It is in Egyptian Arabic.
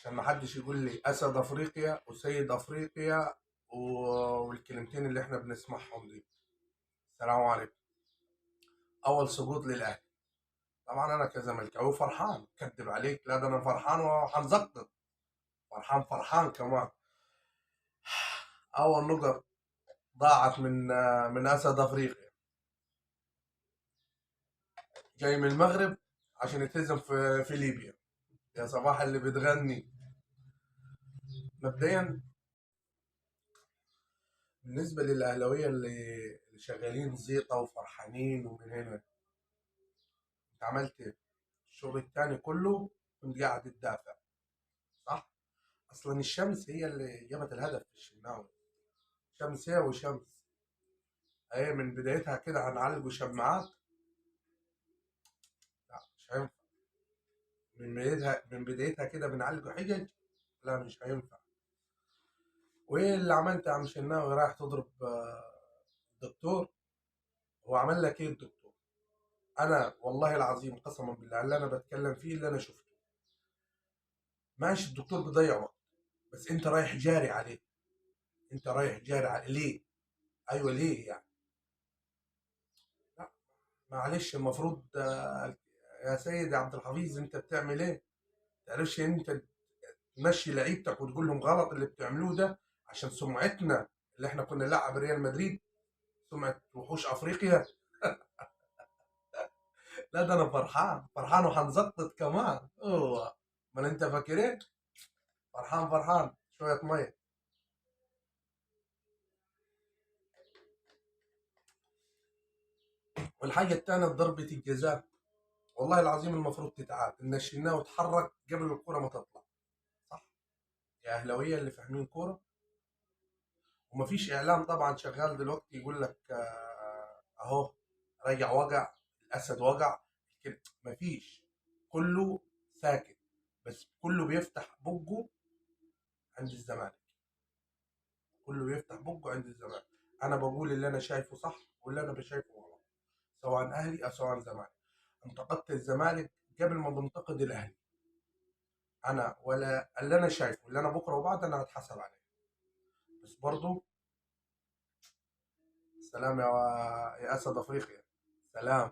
عشان ما حدش يقول لي اسد افريقيا وسيد افريقيا والكلمتين اللي احنا بنسمعهم دي. السلام عليكم. اول سقوط للاهلي. طبعا انا كزملكاوي فرحان، كدب عليك؟ لا ده انا فرحان وهنزقط، فرحان فرحان كمان. اول نقط ضاعت من اسد افريقيا، جاي من المغرب عشان يتهزم في ليبيا. يا صباح اللي بتغني. مبدئيا بالنسبة للاهلاويه اللي شغالين زيطه وفرحانين ومن هنا، انت عملت ايه؟ الشغل الثاني كله كنت قاعد تدافع، صح؟ اصلا الشمس هي اللي جابت الهدف في الشناوي، شمس هي وشمس هي من بدايتها كده هنعالجوا شماعات؟ لا مش هينفع. من بدايتها كده بنعالجوا حجج؟ لا مش هينفع. وايه اللي عملت يا عم شناوي؟ رايح تضرب الدكتور؟ هو عمل لك ايه الدكتور؟ انا والله العظيم قسما بالله اللي انا بتكلم فيه اللي انا شفته، ماشي الدكتور بيضيع وقت، بس انت رايح جاري عليه، انت رايح جاري عليه ليه؟ ايوه ليه يعني؟ لا معلش، المفروض يا سيد عبد الحفيظ انت بتعمل ايه؟ تعرفش انت تمشي لعيبتك وتقول لهم غلط اللي بتعملوه ده عشان سمعتنا اللي احنا كنا نلعب ريال مدريد، سمعة وحوش افريقيا. لا ده انا فرحان فرحان وهنزقط كمان. اوه ما انت فاكر ايه؟ فرحان فرحان شوية مية. والحاجة الثانية ضربة الجزاء، والله العظيم المفروض تتعاد، ان الشناوي اتحرك قبل الكرة ما تطلع، صح؟ يا اهلاوية اللي فاهمين كورة. ومفيش اعلام طبعا شغال دلوقتي يقول لك اهو رجع وجع الاسد وجع، مفيش، كله ساكت، بس كله بيفتح بقه عند الزمالك، كله بيفتح بقه عند الزمالك. انا بقول اللي انا شايفه صح واللي انا بشايفه غلط، سواء اهلي او سواء زمالك. انتقدت الزمالك قبل ما بنتقد الاهلي، انا ولا اللي انا شايفه اللي انا بكره وبعد انا هتحاسب عليه. بس برضو سلام يا اسد افريقيا، سلام.